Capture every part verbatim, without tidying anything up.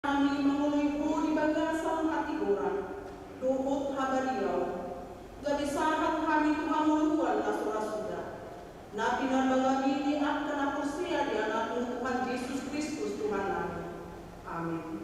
hami mangoloi Ho di bagasan hatigoran dohot habadiaon, gabe sahat hami tu hamoloan na so ra suda, na pinarbagami di angka na porsea di Anakmu Tuhan Jesus Kristus Tuhannami. Amin.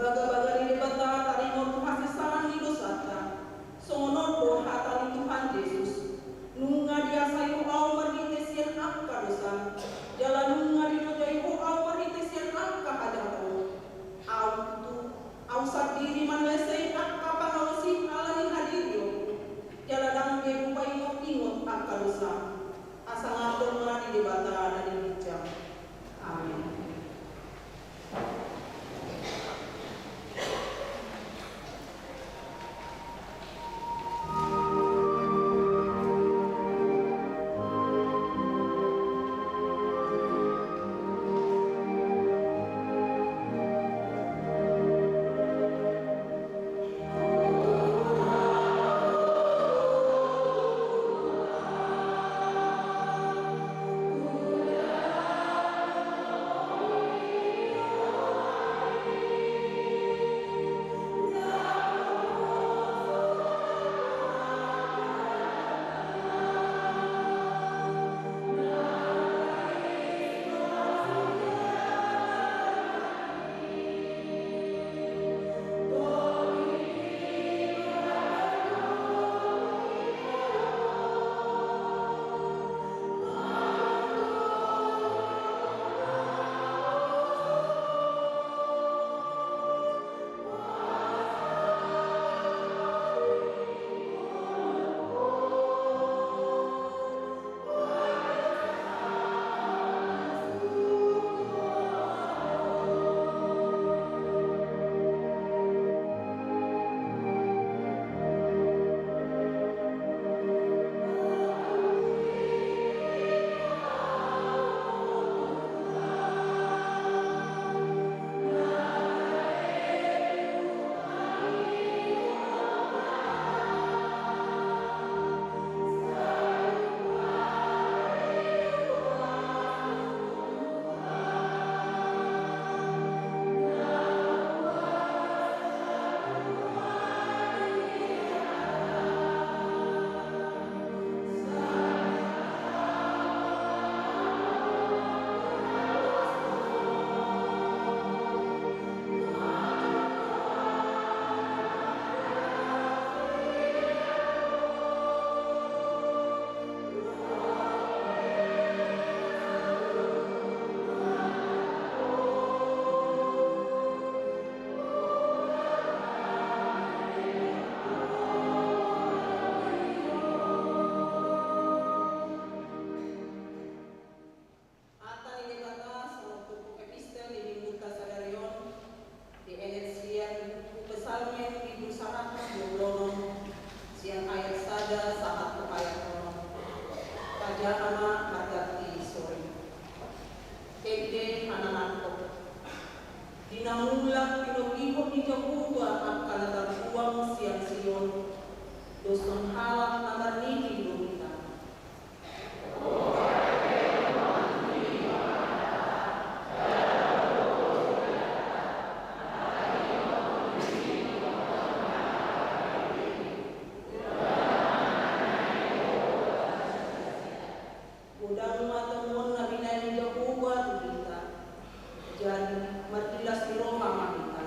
Bagabaga ni Debata taringot tu hasesaan ni dosanta. Songon on do hata ni Tuhan Jesus: Nunga diasai Ho ahu marhite sian angka dosa, jala nunga dilojai Ho ahu marhite sian angka hajahaton. Ahu tutu, ahu sandiri manlesei angka pangalaosi ala ni hadirionku, jala ndang be hupaingotingot angka dosa. Hasangapon ma di Debata na di ginjang. Amin. Hata ni Debata songon turpuk epistel di minggunta sadari on, dienet sian buku Psalmen bindu saratus dua pulu onom, sian ayat sada sahat tu ayat onom. Tajaha ma marganti sori. Ende anakangkon, di na mulak pinogihon ni Jahowa angka na tarbuang sian Sion, dos songon halak na marnini do hita. Godang ma tombon na binahen ni Jahowa tu hita. Jadi, marhilas ni roha ma hita.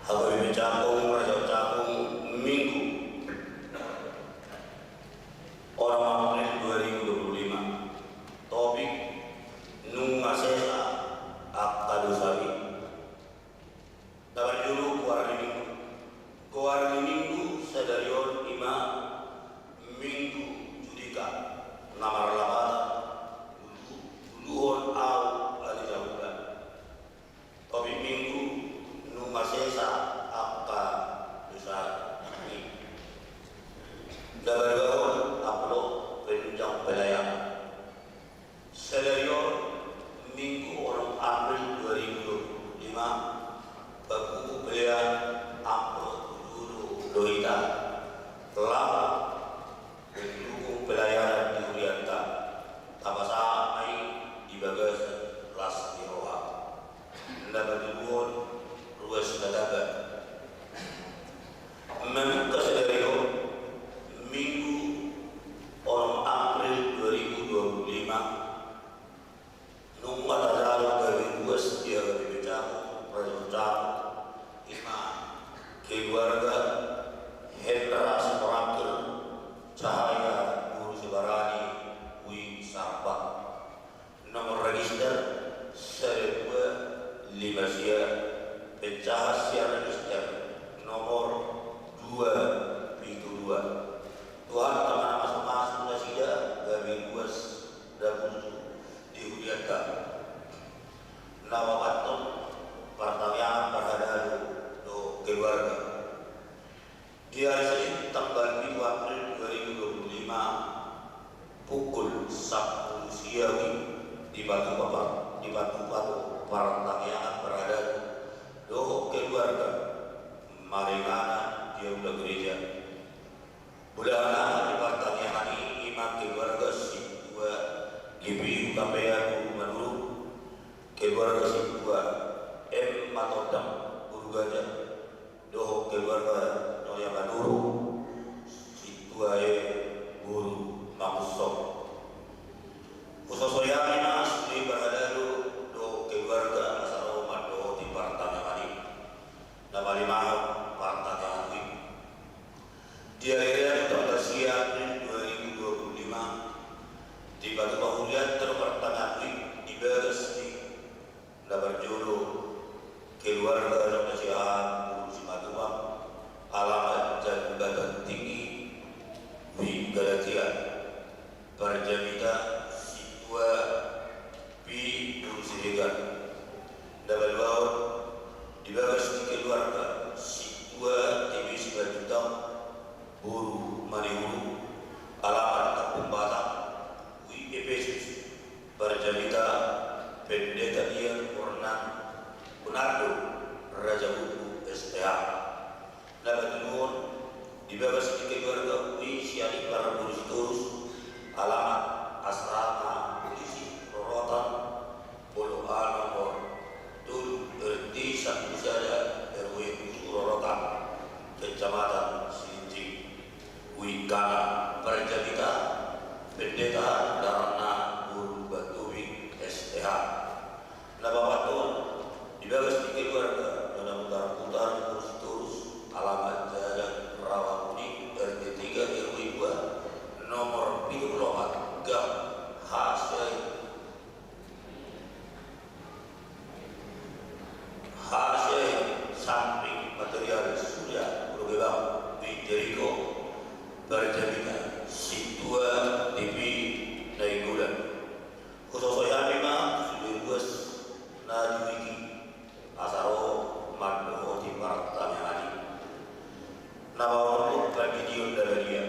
H K B P Cakung, Raja Cakung, Minggu, onom April dua ribu dua puluh lima. Topik: Nunga sesa angka dosami. Na parjolo, goar ni Minggu. Goar ni Minggu sadari on i ma Minggu Judika, na marlapatan: Tuluhon ahu ale jaholan. Topik Minggu: Nunga sesa angka dosami. Na paduahon, amplop penunjang pelayanan. Sadari on, Minggu onom April dua ribu dua puluh lima, pangkuku pelean amplop tu jolo do hita, laho mendukung pelayanan di hurianta, tapasahat ma i di bagasan las ni roha. Na patoluhon, ruas na tamba. Mamungka sadari on, Minggu onom April dua ribu dua puluh lima, nunga tajalo gabe ruas di H K B P Cakung, Raja Cakung, i ma keluarga Hendra Sitorangkir Cahaya Guru Sibarani, Wi Sarpat. Nomor register sada dua lima sia, pecahan sian register nomor dua pitu dua. Tuhanta ma na mamasumasu nasida gabe ruas dabusu di hurianta. Na paopathon, partangiangan parhalado dohot keluarga. Di ari Senin tanggal pitu April dua ribu dua puluh lima, pukul sampulu sia, dipatupa par-, dipatupa do partangiangan parhalado dohot keluarga maringanan di aula gereja. Bolahan aha di partangiangan i? I ma keluarga sintua G P H U T P A Guru Manurung, keluarga sintua M Matondang Guru Gaja, dohot keluarga Nyonya Manurung, sintua E Guru Mangunsong. Husosoi hami ma sude parhalado dohot keluarga asa ro mandohoti partangiangan i. Na palimahon, partangiangan i. Di ari Rabu tanggal sia April dua ribu dua puluh lima, dipatupa hurianta do partangiangan i di bagas ni Na parjolo, keluarga Nyonya Siahaan Guru Simatupang, alaman Jambatan Tinggi, Wi Galatia, parjamita sintua P Guru Siregar. Na paduahon, di bagas ni keluarga sintua T B Simanjuntak, Boru Manihuru, alaman Kampung Batak, Wi Epesus, parjamita Pendeta Dian Fernando, Fernando Rajabuku S T H. Na patoluhon, di bagas ni keluarga Wi Sianipar Boru Sitorus, alaman Asrama Polisi Rorotan, Polo A nomor tolu, R T sampulu sada, R W tujuh Rorotan, Kecamatan Silinjing. Wi Kana, parjamita Pendeta Darna Guru Batubing S T H. Na paopathon, di bagas ni keluarga Nona Putar-putar Guru Sitorus, alaman Jalan Rawa Kuning, R T tiga, R W dua, nomor pitu pulu opat, Gang H C, H C Samping Material Surya Pulo Gebang, Wi Jeriko, parjamita sintua T P Nainggolan. Husosoi hami ma sude ruas na di wiki asa ro mandohoti partangiangan i. Na paonomhon, pandidion na badia.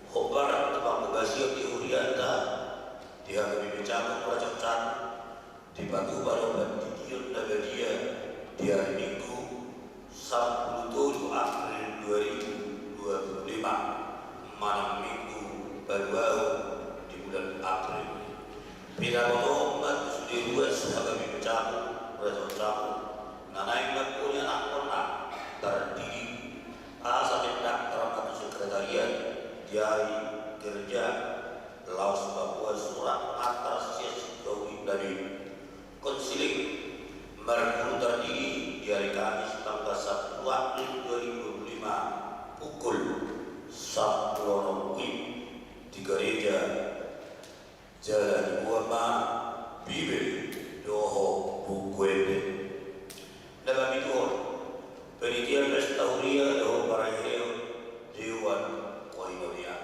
Hombar tu pangkobasion di hurianta, di H K B P Cakung Raja Cakung, dipatupa do pandidion na badia di ari Minggu, sampulu tolu April dua ribu dua puluh lima, manang Minggu paduahon di bulan April. Pinabotohon ma tu sude ruas H K B P Cakung Raja Cakung, na naeng mamboan anakkonna tardidik, asa tindangkon ma tu sekretariat di ari kerja, laos mamboan surat antar sian singkolik na boi. Konseling marguru tardidik di ari Kamis tanggal sampulu Ia pesta huria dohot parheheon Dewan Koinonia.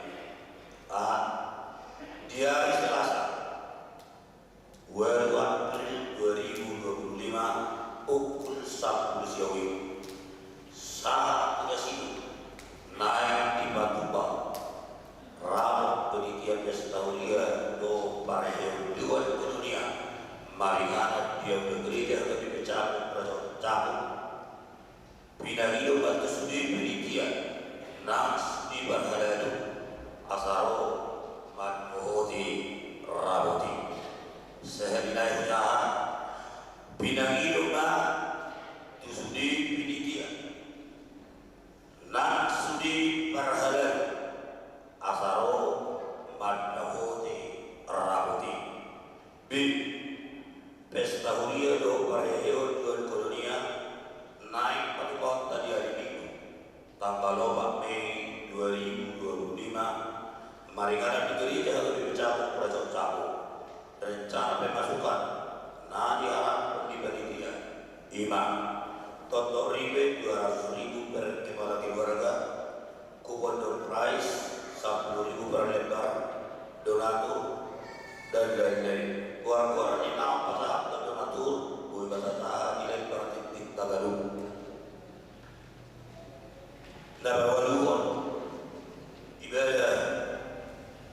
A, di ari Selasa, ualu April dua ribu dua puluh lima, pukul sampulu sia uik, sahat tu na sidung, naeng dipatupa rapat panitia pesta huria dohot parheheon Dewan Koinonia maringanan di aula gereja H K B P Cabup Raja Cabup. Pinangido ma tu sude panitia nang sude parhalado asa ro mandohoti rapat i. Sahali nai hujaha, pinangido ma tu sude panitia nang sude parhalado asa ro mandohoti rapat i. B, pesta huria dohot parheheon Dewan Koinonia naeng patupaonta di ari Minggu, tanggal opat Mei dua ribu dua puluh lima, maringanan di gereja H K B P Cabup Raja Cabup. Rencana pemasukan na diharapkan di panitia i ma: tondok ribet dua ratus ribu per kepala keluarga, kupon door prize sampulu ribu per lembar, donatur, dan lain-lain. Goar-goar ni naung pasahathon donatur boi ma tasahat di lembar tintin tagadung. Na paualuhon, ibadah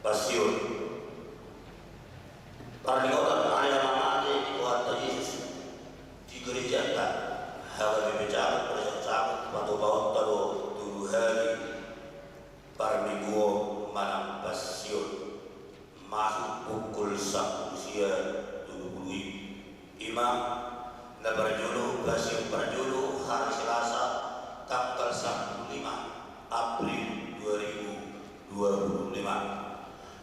Pasion. Parningotan ari mamate ni Tuhanta Jesus di gerejanta H K B P Cabup Raja Cabup, patupaonta do tolu hali parmingguon manang Pasion, masuk pukul sampulu sia tolu pulu i. I ma na parjolo, Pasion parjolo, hari Selasa, tanggal sampulu lima April dua ribu dua puluh lima.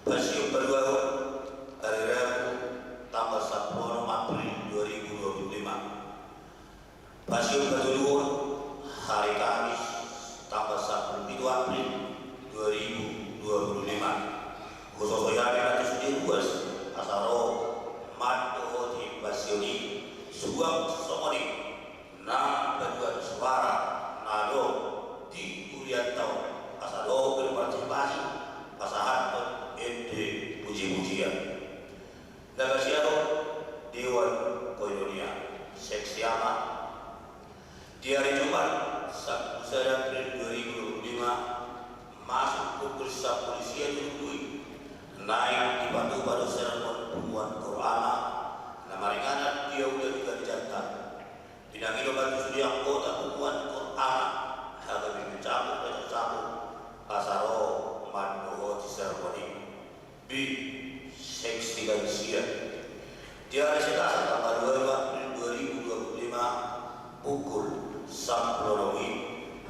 Pasion paduahon, hari Rabu, tanggal sampulu onom April dua ribu dua puluh lima. Pasion patoluhon, hari Kamis, tanggal sampulu pitu April dua ribu dua puluh lima. Husosoion ma tu sude ruas asa ro mandohoti Pasion i, suang songon i nang paduan suara na adong di hurianta on asa adong berpartisipasi pasahathon ende puji-pujian. Na pasiahon, Dewan Koinonia, seksi ama. Di hari Jumat, sampulu sada April dua ribu dua puluh lima, masuk pukul sampulu sia tolu pulu i, naeng dipatupa do sermon punguan Koor Ama na maringanan di aula ni gerejanta. Pinangido ma tu sude anggota punguan Koor Ama H K B P Cabup Raja Cabup asa ro mandohoti sermon i. B, seksi lansia. Di hari Selasa, tanggal dua puluh April dua ribu dua puluh lima, pukul sampulu onom i,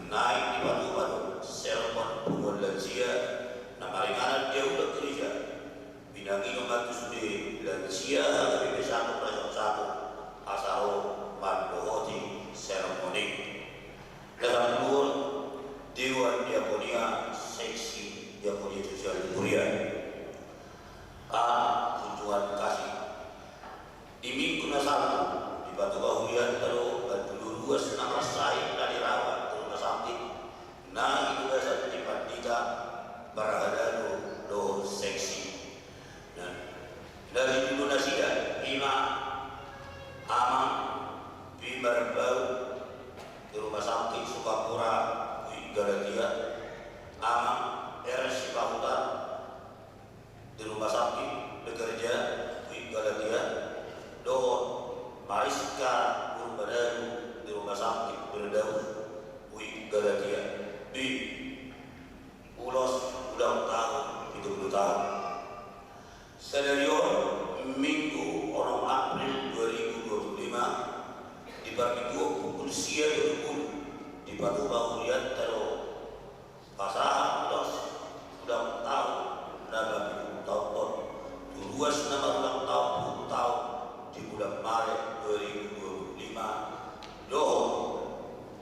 naeng dipatupa do sermon punguan lansia na maringanan di aula gereja. Pinangido ma tu sude lansia H K B P Cabup Raja Cabup asa ro mandohoti sermon i. Na sampuluhon, Dewan Diakonia, seksi diakonia sosial di huria. A, kunjungan kasih. Di Minggu na salpu, dipatupa hurianta do bandul ruas na marsahit na dirawat di rumah sakit na di bagasan ni pandita, parhalado dohot seksi. Na, na di julu nasida i ma Amang P. Marbaun di Rumah Sakit Sukapura, Uin Galatia, Amang R. Sipahutar di Rumah Sakit Bekerja, Uin Galatia, dohot Mariska Urbanadu di Rumah Sakit Firdaus, Uin Galatia. B, ulos ulang tahun pitu pulu taon. Sadari on, Minggu onom April dua ribu dua puluh lima, di parmingguon pukul sia tolu pulu, dipatupa hurianta do pasahat ulos ulang tahun na pitu pulu taon on tu ruas na marulang tahun pulu taon di bulan Maret dua ribu dua puluh lima, dohot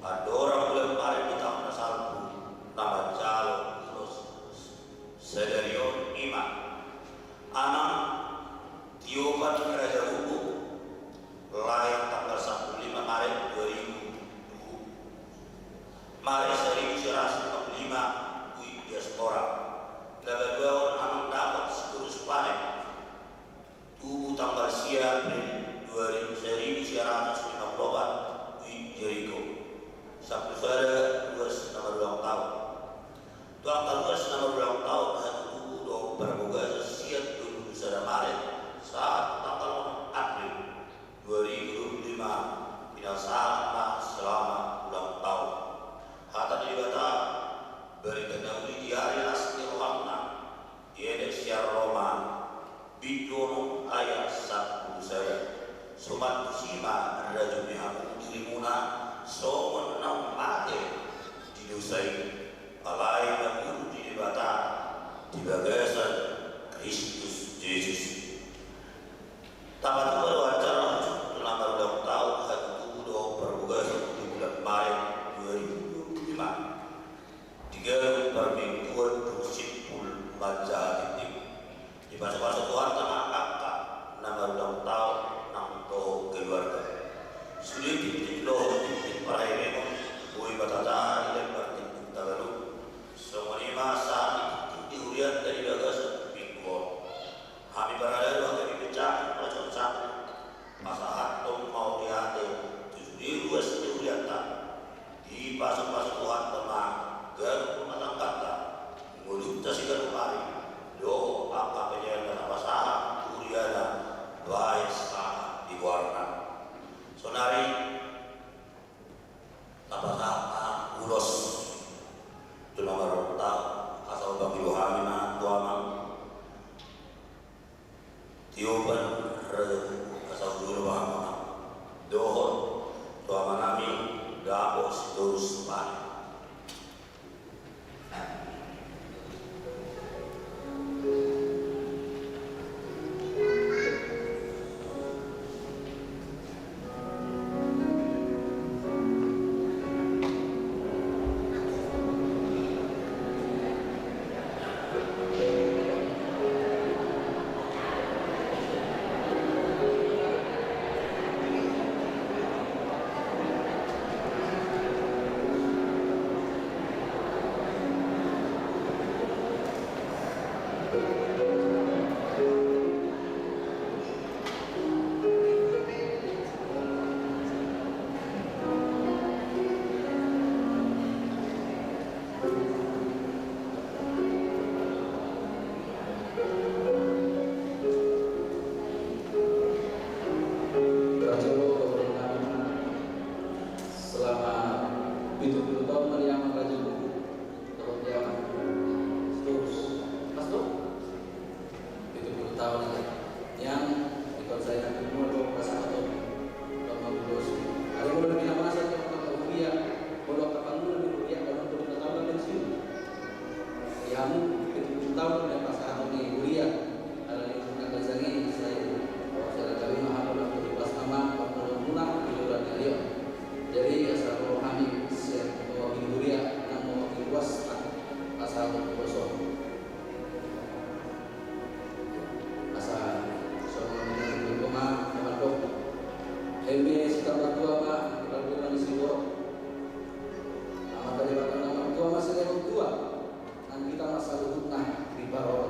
andorang bulan Maret di taon na salpu na manjalo ulos sadari on i ma Amang Tiopan Raja Bubu, lahir tanggal sampulu lima Maret dua ribu dua puluh. Mare saribu sia ratus lima puluh lima, Bui Diaspora. Na paduahon, Amang Dapot Sitorus Pane, tubu tanggal sia April dua ribu, saribu sia ratus lima puluh opat, Bui Jeriko. Sampulu sada ruas na marulang taon. Tu angka ruas na marulang taon, hatutubu dohot parbogason sian tolu pulu sada Maret sahat tu tanggal onom April dua ribu dua puluh lima, pinasahat ma selamat ulang tahun. Hata ni Debata, barita na uli di ari las ni rohangna, dienet sian Roma bindu onom ayat sampulu sada. Somal tusi ma rajumi hamu dirimuna songon naung mate di dosa i, alai mangolu di Debata di bagasan Kristus Jesus. Tapatupa do acara tu na marulang tahun hatutubu dohot parbogason di bulan Maret dua ribu dua puluh lima. Di ganup parmingguan dung simpul manjaha tintin, dipasupasu Tuhanta ma angka na marulang tahun nang dohot keluarga. Sude tintin dohot tintin parheheon boi ma tajaha di lembar tintin Tagalog. Songon i ma sahat ni tintin di hurianta di bagasan minggu on. Hami parhalado, hami pe jala pasahathon mauliate tu sude ruas ni hurianta, dipasupasu Tuhanta ma ganup rumah tangganta, ngolunta siganup ari, dohot angka penyanyi na tapasahat tu huriana bahen sahat di goarna. Saonari tapasahat ma ulos tu na marulang tahun, asa hupangido hami ma tu Amang Tiopan Raja Tugu, asa hupangido hami ma dohot tu amanami Dapot Sitorus Pane. Raja Ulo, selama pitu puluh tahun melihat Raja Ulo, terus dia terus, pas tuh? Pitu puluh tahun aja. Yang ikut saya ketemu, pasahaton. Kalau mau lulus, kalau mau lebih lama, saya mau ke kuliah. Kalau kapan lu lebih kuliah, kalau mau lebih lama pensiun. Ia hamu pitu puluh tahun pasahaton ni huria. Alani i, na ganjang i, sai, o, sai lengkap i ma hami, laos tu di pas nama, pangkoloan muna di luar ni ari on. Jadi asa ro hami sian mewakili huria, nang mewakili ruas, pasahaton tu ruas on. Asa songon na nidok ma, na mandok. Eme sitamba tua ma, lalu di mani sigoro. Amanta Debata na martua ma silehon tua. Nang hita ma saluhutna di paro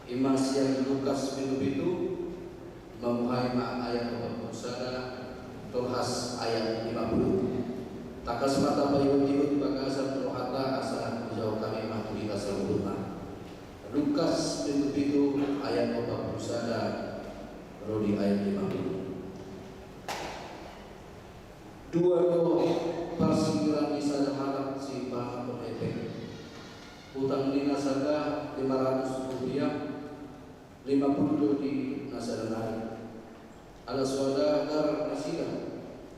Ima sian Lukas pitu pitu, mamuhai ma ayat opat pulu sada, tolhas ayat lima pulu. Tangkas ma tapaihutihut di bagasan rohanta asa dijawab hami ma tu hita saluhutna. Lukas pitu pitu ayat opat pulu sada ro di ayat lima pulu. Dua do parsingiran ni sada halak sipanganon epeng. Utang ni na sada lima ratus rupiah, lima pulu do di na sada nari. Ala so adong nasida,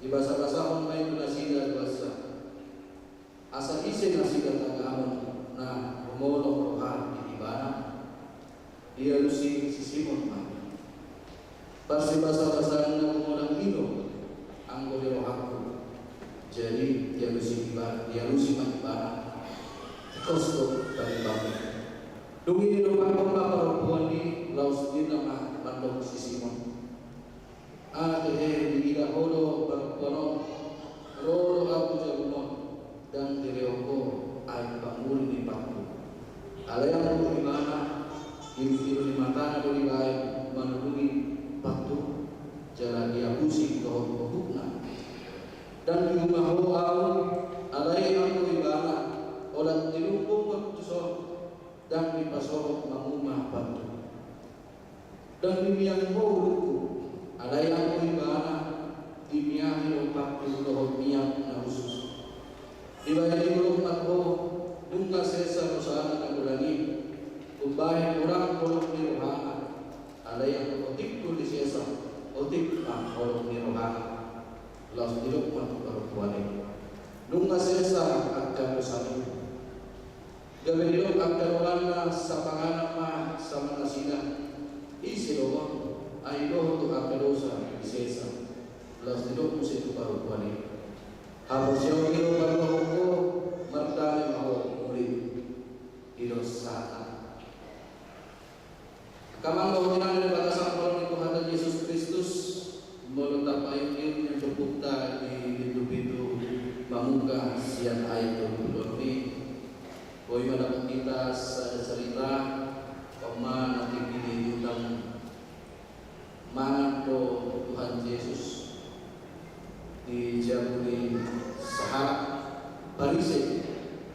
dibasabasahon ma i tu nasida, duansa. Asa ise nasida tagamon na humolong roha di ibana? Dialusi si Simon ma i. Parsibasabasaan na humolong i do anggo di rohangku. Jadi dialusi iba-, dialusi ma ibana. Tingkos do tarimbangna. Dung i didompakhon ma parompuan i, laos ninna ma mandok si Simon: Ate he, diida ho do parompuan on, ro do ahu tu jabum on, ndang dilehon ho aek panguli ni pathu. Alai anggo ibana, ilungilu ni matana do dibaen manulungi pathu, jala diapusi dohot hopukna. Ndang diuma ho ahu, alai anggo ibana, holan dilunggungkon tuson, ndang dipasohot manguma pathu. Ndang dimiangi ho ulungku, alai anggo ibana, dimiangi do pathu dohot miak na hushus. Dibahen i holong ma ho, nunga sesa dosana na godang i, umbahen godang holong ni rohana, alai anggo otik do disesa, otik ma holong ni rohana. Laos didok ma tu parompuan i: Nunga sesa angka dosam i. Gabe didok angka donganna: Sapanganon ma sama nasida. Ise do on? Ai dohot do angka dosa disesa. Laos didok muse tu parompuan i: Haporseaonmi do paluahon ho, mardame ma ho muli. I do sahatna. Angka amang dohot inang na di bagasan holong ni Tuhanta Jesus Kristus, molo tapaihutihut ninna turpukta di pitu pitu, mamungka sian ayat dua pulu onom i, boi ma dapot hita sada cerita, on ma na tingki diutang mangan do Tuhan Jesus di jabu ni sahalak Parise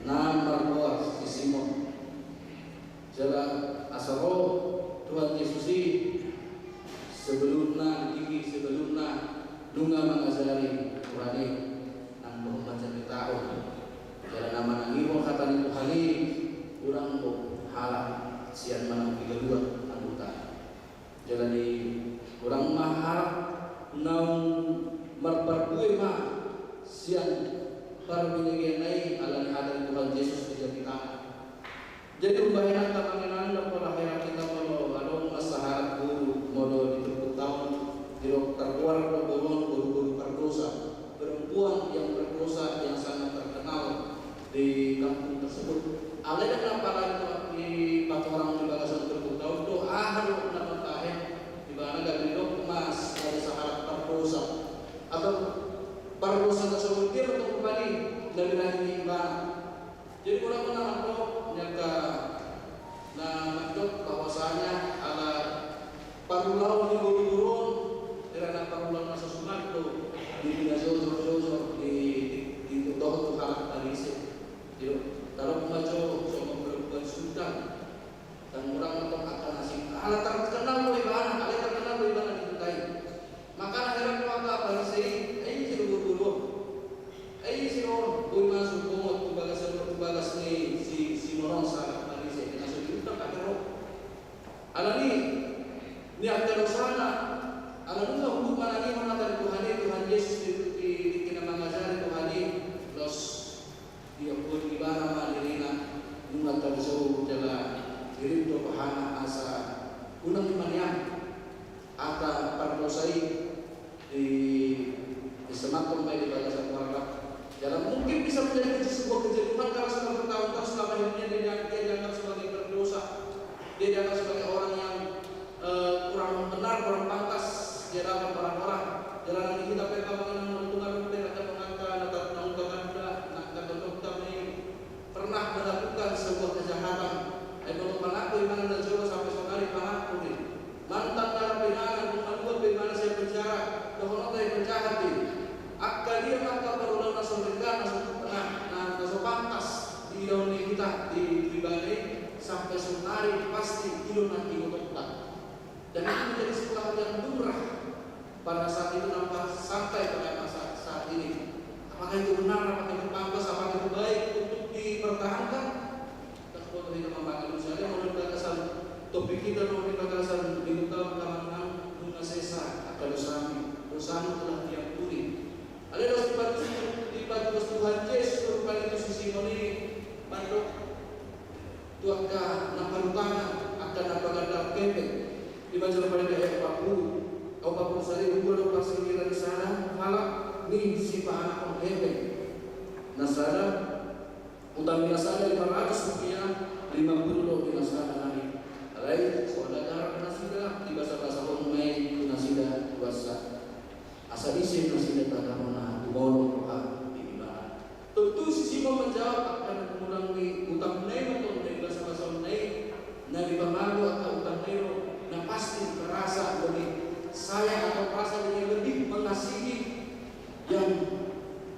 na margoar si Simon. Jala asa ro Tuhan Jesus i, sebelumna, di tingki sebelumna, nunga mangajari Tuhan i, nang dohot mancaritahon. Jala na manangihon hata ni Tuhan i, godang do halak sian manang piga dua anggota. Jala di godang ma halak naung marparbue ma sian parbinegeanna i ala ni hata ni Tuhan Jesus di jati tangan. Jadi umbahen angka amang inang, pola heran hita molo adong ma sahalak boru, molo di turpukta on didok targoar do boru on boru-boru pardosa. Perempuan yang berdosa yang sangat terkenal di kampung tersebut. Alai ndang na pala dipatorang di bagasan turpukta on do aha do na mambahen ibana, gabe didok ma sada sahalak pardosa. Atau pardosa na songon dia ma tong rupani na binahen ni ibana. Jadi godang ma na mandok, ni angka na mandok bahwasanya ala parulaon ni boru-boru on, hera na parulaon na so sunat do di na jojor-jojor di, di, di dohot tu halak Parise. Jadi tadok ma jo songon perempuan sultan. Ndang godang ma tong angka na sing, ala terkenal do ibana, ala terkenal do ibana di huta i. Makana heran do angka Parise i, ai ise do boru-boru on? Ai ise do on? Boi masuk bongot tu bagas, tu bagas ni si Simon on sahalak Parise, na so diutang hape ro. Alani ni angka dosana, ala nunga huhut manangihon hata ni Tuhan i, Tuhan Jesus di, di, di na mangajari Tuhan i, laos diampuni ibana ma dirina, nunga tarjou jala dirinta rohana asa unang i ma nian angka pardosa i di, disemakhon ma i di bagasan goarna. Jala mungkin bisa menjadi sebuah kejenuhan karena sudah bertahun-tahun selama hidupnya dia, dia dianggap sebagai berdosa. Dia dianggap sebagai orang yang, eh, kurang benar, kurang pantas di hadapan orang-orang. Jala nang di hita pe amang inang, molo tung adong pe angka dongan na tar-, naung tatanda, na angka dongan na pernah melakukan sebuah kejahatan. Ai molo mangaku ibana na jolo sampe sonari Dan itu menjadi sebuah hal yang lumrah pada saat itu, nampak sampai pada masa saat ini. Apakah itu benar, apakah itu pantas, apakah itu baik untuk dipertahankan? Kita perlu kita membangun, misalnya, menurut bagasan topik kita, menurut bagasan di utama keamanan, nunga sesa angka dosami, dosamu telah diampuni. Alai dos dipatus, dipatus Tuhan Jesus rupani tu si Simon i, mandok tu angka na parutangan, angka na pagandal hepeng. Dibaca rupani di ayat opat pulu, opat pulu sada, dung do parsingkiran ni sada halak ni sipaanakhon hepeng na sada, utang ni na sada lima ratus rupiah, lima pulu do di na sada nari. Alai so adong garar nasida, dibasabasahon ma i tu nasida tuansa, asa ise nasida tagamona tu holong roha ni Debata. Tontu si Simon manjawab, angka na hurang ni utangna i ma tong na dibasabasahonna i, na dipamago angka utangna i do, na pasti merasa lebih sayang atau merasa lebih, lebih mengasihi yang,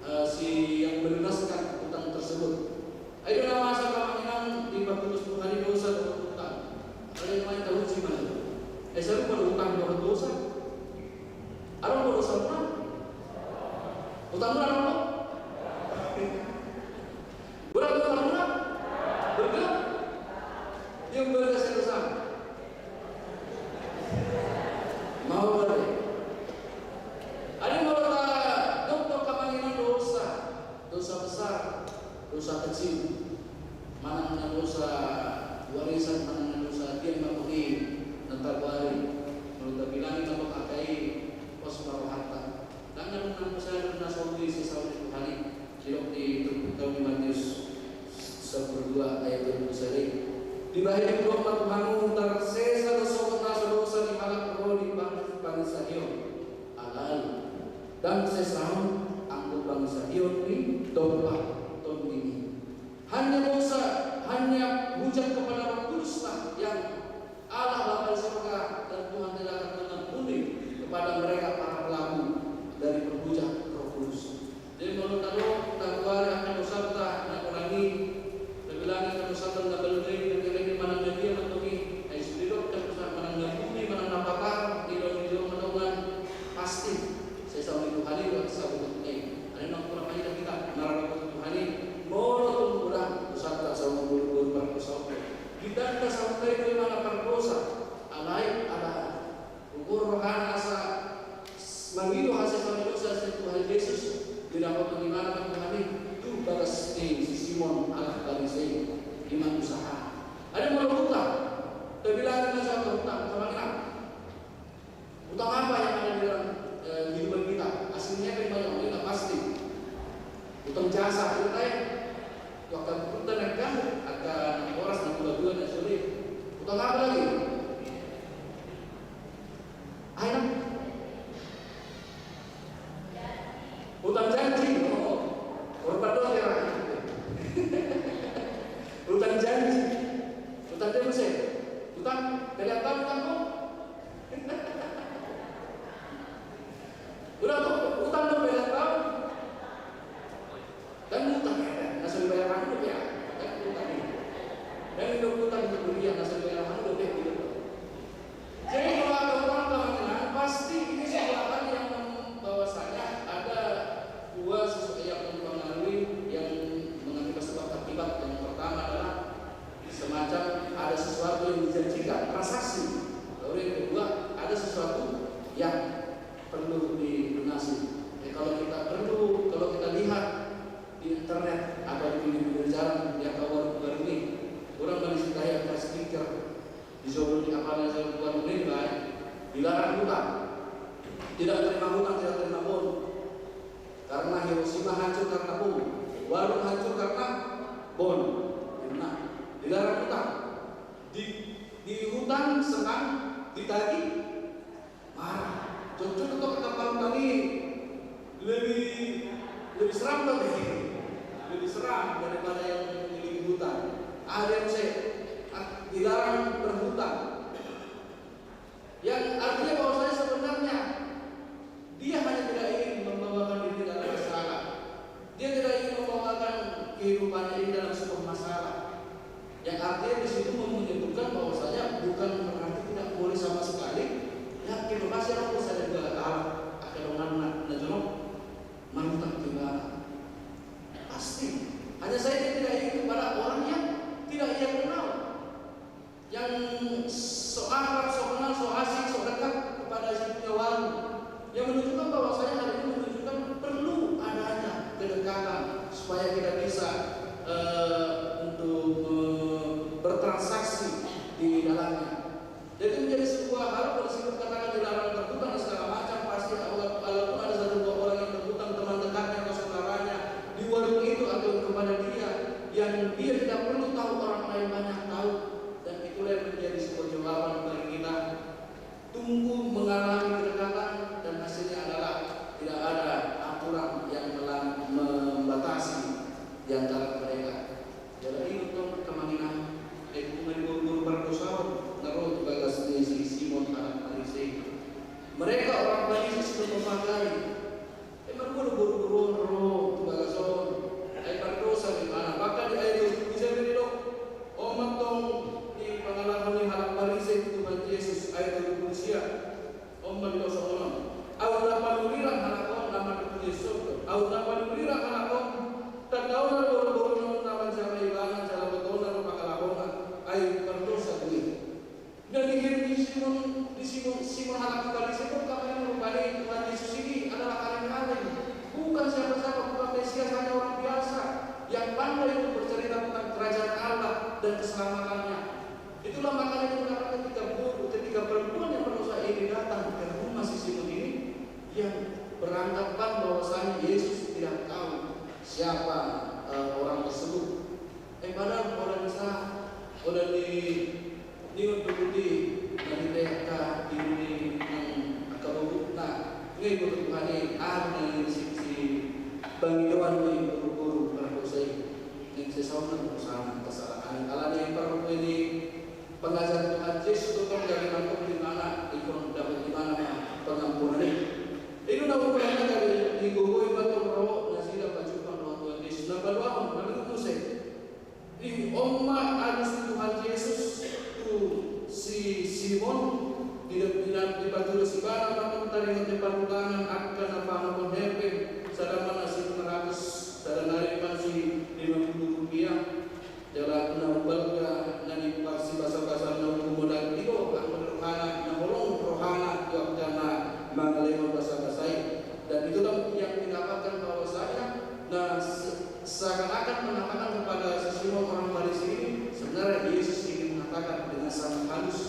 eh, si yang melunaskan utang tersebut. Ai do na masa, amang inang, dipaputus Tuhan i dosa dohot utang. Alai ma i tauji ma. Ai sarupa do utang dohot dosa? Adong do dosa muna? Utang muna adong do? Borat do utang muna? Berga? Dia berga sian dosa. Mau berarti. Ada molo tadok do, amang inang, dosa, dosa besar, dosa kecil. Manang na dosa warisan, manang na dosa dia ma tong i na tagoari. Molo tabilangi ma tong angka i, pos ma rohanta. Dang na nunga sesa na so uli, sesa uli Tuhan i. Didok di turpuk ta di Matius sampulu dua ayat dua pulu sada i. Dibahen i, hudok ma tu hamu, tarsesa do sogot na so dosa ni halak ro di pang-, pangisahion. Alai dang sesa on anggo pangisahion ni Domba Tondim i. Hanya dosa, hanya hujat kepada Roh Kudus lah yang Allah Bapa di sorga dan Tuhan tidak akan mengampuni kepada mereka para pelaku dari perbuatan Roh Kudus. Jadi molo tadok, tagoari angka dosanta na hurang i, tabilangi angka dosanta na balga i, na kere i, manang na dia ma tong i, ai sude do angka dosa, manang na bunuh, manang na patar, di dalam, di dalam, manang pasti sesa ni Tuhan i do angka sabutuhon i. Alai na hurang ma hita, hita marhadap tu Tuhan i, molo tung godang dosanta, songon boru-boru pardosa on. Di tanda sahuta i do i manang pardosa, alai ala ukur rohana asa mangido hasesaan ni dosa sian Tuhan Jesus, didapothon ibana ma Tuhan i tu bagas ni si Simon halak Parisei, i ma usaha. Alai molo utang, tabilangi ma sahat utang, amang inang. Utang apa yang ada di dalam, eh, kehidupan kita? Aslinya apa yang banyak? Ini pasti utang jasa, utang, eh, tu angka gurunta na ingkang, angka na horas, na tua-tua, na sulit. Utang apa lagi? Ayo. Utang janji. Oh, korban dosa ya. Utang janji. Utang dia muse. Utang, kalian tahu utang kok? Udah tuh, utang tuh beda tahun. Dan utang ya, nggak usah dibayar lagi tuh ya. Dan utang ini. Dan itu utang itu dia, nggak usah dibayar lagi tuh ya, gitu. Jadi kalau ada orang, amang inang, pasti ini sebuah hal yang mem-, bahwasanya ada dua sesuatu yang mempengaruhi, yang mengakibat, sebab akibat. Yang pertama adalah semacam ada sesuatu yang dijanjikan, transaksi. Lalu yang kedua, ada sesuatu yang perlu dilunasi. Ya, kalau kita perlu, kalau kita lihat di internet atau di pinggir-pinggir jalan, di angka warung-warung i, orang beli sitahi angka stiker, di soal di apa, di soal warung i, baik, dilarang hutang. Tidak terima hutang, tidak terima bon. Karena Hiroshima hancur karena bom, warung hancur karena bon. Nah, dilarang hutang. Di, dihutang senang, ditagih marah. Cocok untuk angka parhutang i lebih, lebih seram lagi. Lebih seram daripada yang memiliki hutang. Ada yang saya, ah, dilarang berhutang. Yang artinya bahwasanya sebenarnya dia hanya tidak ingin membawakan diri dalam masalah. Dia tidak ingin membawakan kehidupannya ini dalam sebuah masalah. Yang artinya di situ menyebutkan bahwasanya bukan berarti tidak boleh sama sekali, yakin pasti ada urusan yang gagal, akhirnya donganna na jonok marutang tu ibana. Pasti. Hanya saja dia tidak ingin kepada orang yang tidak ia kenal, yang so akrab, so kenal, so asing, so dekat kepada si punya warung. Yang menunjukkan bahwasanya hal ini menunjukkan perlu adanya kedekatan supaya kita bisa, eh, untuk, eh, bertransaksi di dalamnya. Jadi menjadi sebuah hal, kalau disebut katakan dilarang berhutang dan segala macam, pasti walaupun ada satu dua orang yang berhutang, teman dekatnya atau saudaranya di warung itu atau kepada dia, yang dia tidak perlu tahu orang lain banyak tahu, dan itulah yang menjadi sebuah jawaban bagi kita. Tumbuh mengalami kedekatan dan hasilnya adalah tidak ada aturan yang melang-, membatasi di antara mereka. Jadi ingot tong, amang inang, eh, nunga di boru-boru pardosa on na ro tu bagas ni si Simon halak Parise. Mereka orang Parise sudah memakai. Eh, marboru-boru ro tu bagas on. Ai pardosa do ibana. Bahkan di ayat dua puluh tujuh didok, on ma tong di pangalaho ni halak Parise tu Tuhan Jesus, ayat dua puluh tujuh. On ma didok songon on: Aut na panurirang halak on, na mandok Jesus do. Aut na panurirang halak on, tanda on do boru-boru on na manjama ibana jala botohon do pangalahona, ai pardosa do i. Na dihirim ni Simon, di Simon, Simon halak Parise on, karena rupani Tuhan Jesus ini adalah kaleng-kaleng, bukan siapa-siapa, bukan Mesias, hanya orang biasa yang pandai untuk bercerita tentang kerajaan Allah dan keselamatannya. Itulah makanya mengapa ketika bu-, ketika perempuan yang berdosa ini datang ke rumah si Simon ini, yang beranggapan bahwasanya Yesus tidak tahu siapa, eh, orang tersebut. Eh, padahal orang sa-, orang di, di untuk di, dari T K, di, di, yang angka bobutna, ngai butuh Tuhan ini, ah, dari sisi pangidoan ni boru-boru pardosa i. Naeng sesaonari dosana, kesalahan. Alani i parhobas ni pangajaran Tuhan Jesus tu tong, gabe mantong di mana, ingkon dapot di mana ma pengampunan i. Inna na umbahen na gabe digogoi ma tong ro nasida pajumpang dohot Tuhan Jesus. Na paduahon, na berikut muse. Di on ma alus ni Tuhan Jesus tu si Simon, di, di, dipatudos ibana ma tong taringot ni parhutangan angka na panopot hepeng, sada ma na si lima ratus, sada nari ma si lima puluh rupiah. Jala na umbalga na niparsibasabasa na umgodan i do, anggo di rohana, na holong rohana tu angka na mangalehon basabasa i. Dan itulah yang didapatkan bahwasanya, na se-, seakan-akan mengatakan kepada si Simon orang Farisi ini, sebenarnya Yesus ingin mengatakan dengan sangat halus,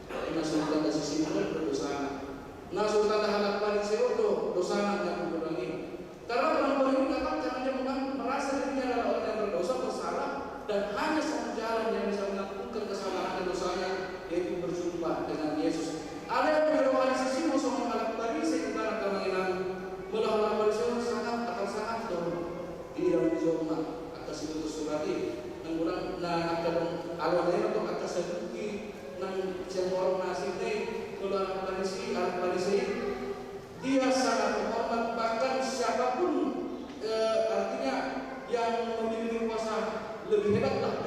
na so tanda si Simon on do dosana. Na so tanda halak Farisi on do dosana na umgodan i. Karena perempuan ini datang karena dia memang merasa dirinya adalah orang yang berdosa, bersalah, dan hanya satu jalan yang bisa mengampungkan kesalahan dan dosanya, yaitu berjumpa dengan Yesus. Alai di roha ni si Simon songon halak Parise, di mana, amang inang, molo halak Parise on sangap, atar sangap do di dalam jolma, angka siboto surat i, nang godang na angka dong, alana i do angka Saduki, nang sian horong na asing i, molo halak Parise, halak Parise i, dia sangat menghormat, bahkan siapapun, eh, artinya yang memiliki kuasa lebih hebat lah